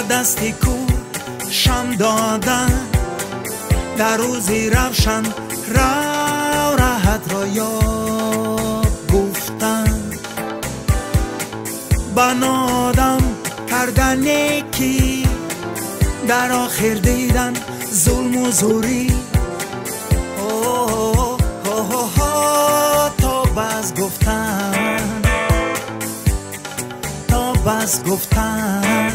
دستی کور شم دادن در روزی روشن را راحت را یاب گفتن بنادم کردن نیکی در آخر دیدن ظلم و زوری تا بس گفتن تا بس گفتن.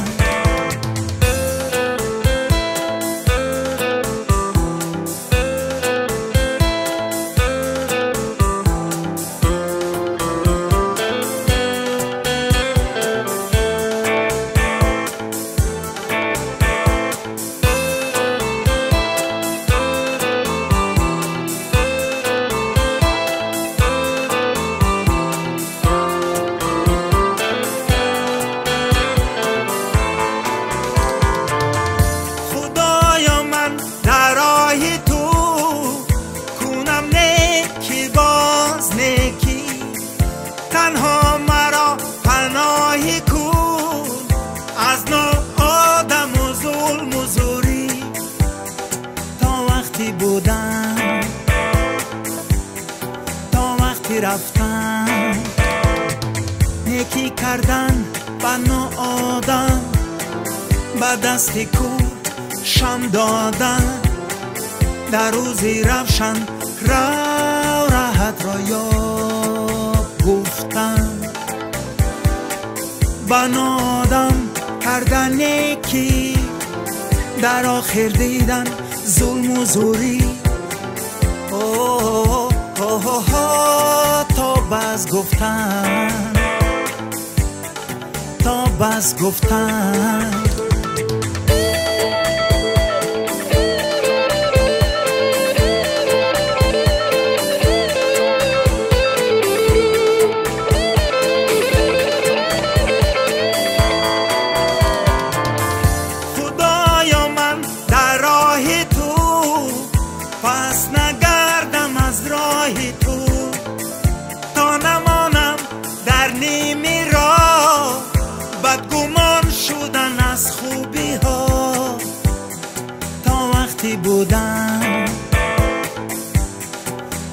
تنها مرا پناهی کن از آدم و ظلم و زوری تا وقتی بودم تا وقتی رفتم نیکی کردن به آدم به دست کور شم دادن در روزی روشن را راحت را یاب گفتن بنادم کردن نیکی در آخر دیدن ظلم و زوری تا بس گفتن تا بس گفتن. پس نگردم از راه تو تا نمانم در نیمی راه بدگمان شدن از خوبی ها تا وقتی بودم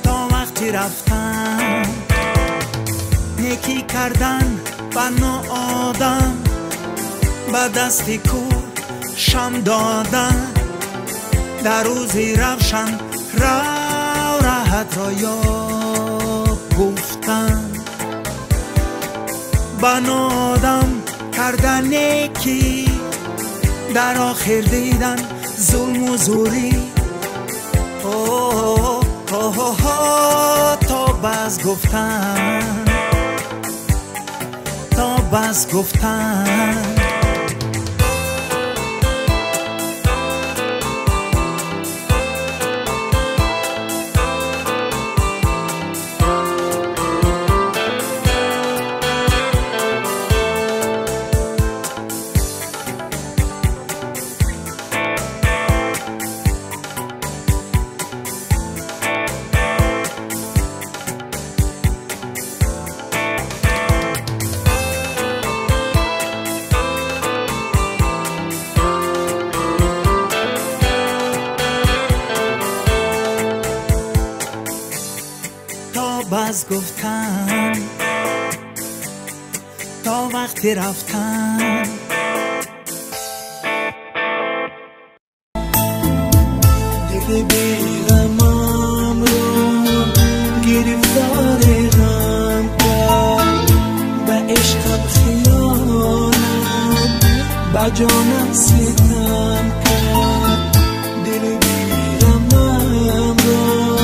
تا وقتی رفتم نیکی کردن به آدم به دست کور شم دادن در روزی روشن را راحت را یاب گفتن بنادم کردن نیکی در آخر دیدن ظلم و زوری تا بس گفتن تا بس گفتن. بس گفتن تا وقتی رفتن. دل بی‌غمم رو گرفتار غم کرد به عشقم خیانت به جانم ستم کرد دل بی‌غمم رو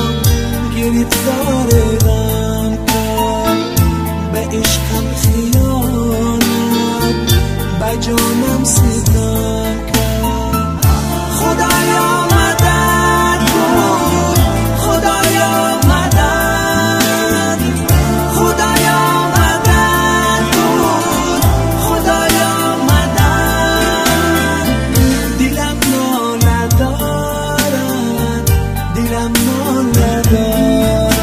گرفتار غم کرد به عشقم خیانت به جانم ستم کرد. خدایا مدد کن خدایا مدد خدایا مدد کن خدایا مدد دلم ناله دارد دلم ناله دارد.